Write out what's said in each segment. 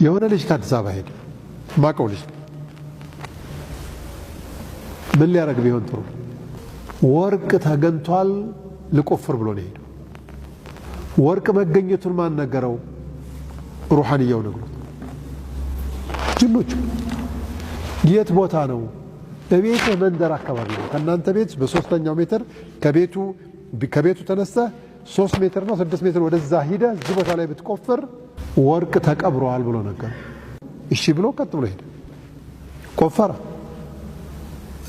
የሆነ ልጅ ከአዲስ አበባ ሄደ። ማቀው ልጅ ምን ሊያደርግ ቢሆን ጥሩ? ወርቅ ተገኝቷል ልቆፍር ብሎ ነው የሄደው። ወርቅ መገኘቱን ማን ነገረው? ሩሐንያው ነግሮት። ጅኖቹ የት ቦታ ነው? በቤትህ መንደር አካባቢ ነው። ከእናንተ ቤት በሶስተኛው ሜትር ከቤቱ ተነስተህ 3 ሜትር ነው 6 ሜትር ወደዛ ሂደህ እዚህ ቦታ ላይ ብትቆፍር ወርቅ ተቀብሯል ብሎ ነገረው። እሺ ብሎ ቀጥ ብሎ ሄደ፣ ቆፈረ።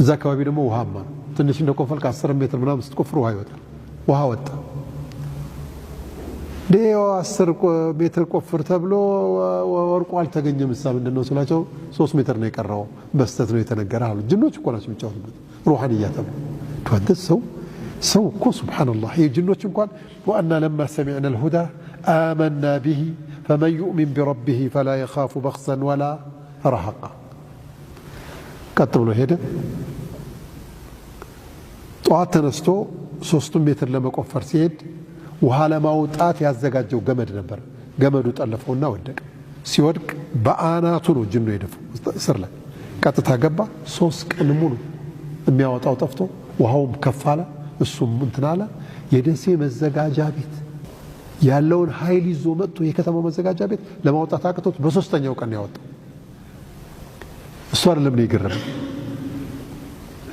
እዛ አካባቢ ደግሞ ውሃማ ነው። ትንሽ እንደቆፈርክ 10 ሜትር ምናምን ስትቆፍር ውሃ ይወጣል። ውሃ ወጣ። ዴዮ 10 ሜትር ቆፍር ተብሎ ወርቁ አልተገኘም። እሳ ምንድን ነው ስላቸው 3 ሜትር ነው የቀረው፣ በስተት ነው የተነገረ አሉ። ጅኖች እኮ ናቸው የሚጫወቱበት ሩሐንያ ተብሎ። ሰው ሰው እኮ سبحان الله። የጅኖች እንኳን وأنا لما سمعنا الهدى آمنا به فمن يؤمن بربه فلا يخاف بخسا ولا رهقا። ቀጥ ብሎ ሄደ። ጠዋት ተነስቶ 3ቱን ሜትር ለመቆፈር ሲሄድ ውሃ ለማውጣት ያዘጋጀው ገመድ ነበር። ገመዱ ጠለፈውና ወደቀ። ሲወድቅ በአናቱ ነው ጅኑ የደፋው፣ ስር ላይ ቀጥታ ገባ። 3 ቀን ሙሉ የሚያወጣው ጠፍቶ ውሃውም ከፍ አለ፣ እሱም እንትን አለ። የደሴ መዘጋጃ ቤት ያለውን ኃይል ይዞ መጥቶ የከተማው መዘጋጃ ቤት ለማውጣት አቅቶት በሶስተኛው ቀን ያወጣው። እሱ አይደለም ነው የገረመኝ።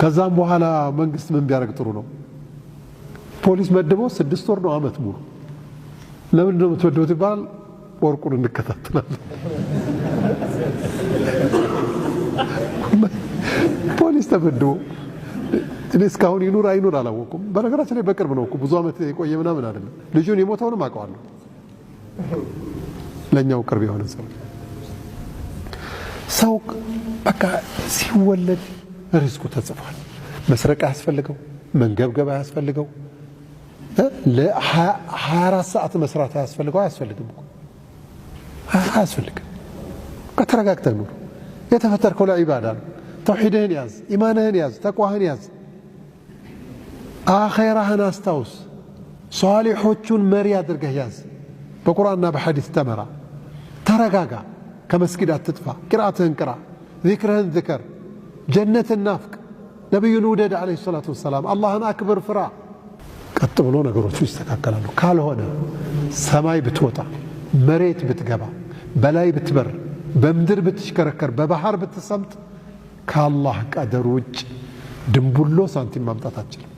ከዛም በኋላ መንግስት ምን ቢያደርግ ጥሩ ነው? ፖሊስ መድቦ 6 ወር ነው አመት ሙሉ ለምንድን ነው የምትመድቡት ይባላል። ወርቁን እንከታተላለን። ፖሊስ ተመድቦ እኔ እስካሁን ይኑር አይኑር አላወኩም። በነገራችን ላይ በቅርብ ነው እኮ፣ ብዙ ዓመት የቆየ ምናምን አይደለም። ልጁን የሞተውንም አውቀዋለሁ። ለእኛው ቅርብ የሆነ ሰው። ሰው በቃ ሲወለድ ሪዝቁ ተጽፏል። መስረቅ አያስፈልገው፣ መንገብገብ አያስፈልገው፣ ለ24 ሰዓት መስራት አያስፈልገው። አያስፈልግም እኮ፣ አያስፈልግም። ተረጋግተህ ኑር። የተፈጠርከው ለዒባዳ ነው። ተውሒድህን ያዝ፣ ኢማንህን ያዝ፣ ተቅዋህን ያዝ፣ አኼራህን አስታውስ፣ ሷሊሖቹን መሪ አድርገህ ያዝ። በቁርአንና በሐዲስ ተመራ። ተረጋጋ። ከመስጊድ አትጥፋ። ቂርአትህን ቅራ፣ ዚክርህን ዝከር፣ ጀነትን ናፍቅ፣ ነቢዩን ውደድ عليه الصلاة والسلام፣ አላህን አክብር፣ ፍራ። ቀጥ ብሎ ነገሮቹ ይስተካከላሉ። ካልሆነ ሰማይ ብትወጣ፣ መሬት ብትገባ፣ በላይ ብትበር፣ በምድር ብትሽከረከር፣ በባህር ብትሰምጥ ከአላህ ቀደር ውጭ ድንቡሎ ሳንቲም ማምጣት አትችልም።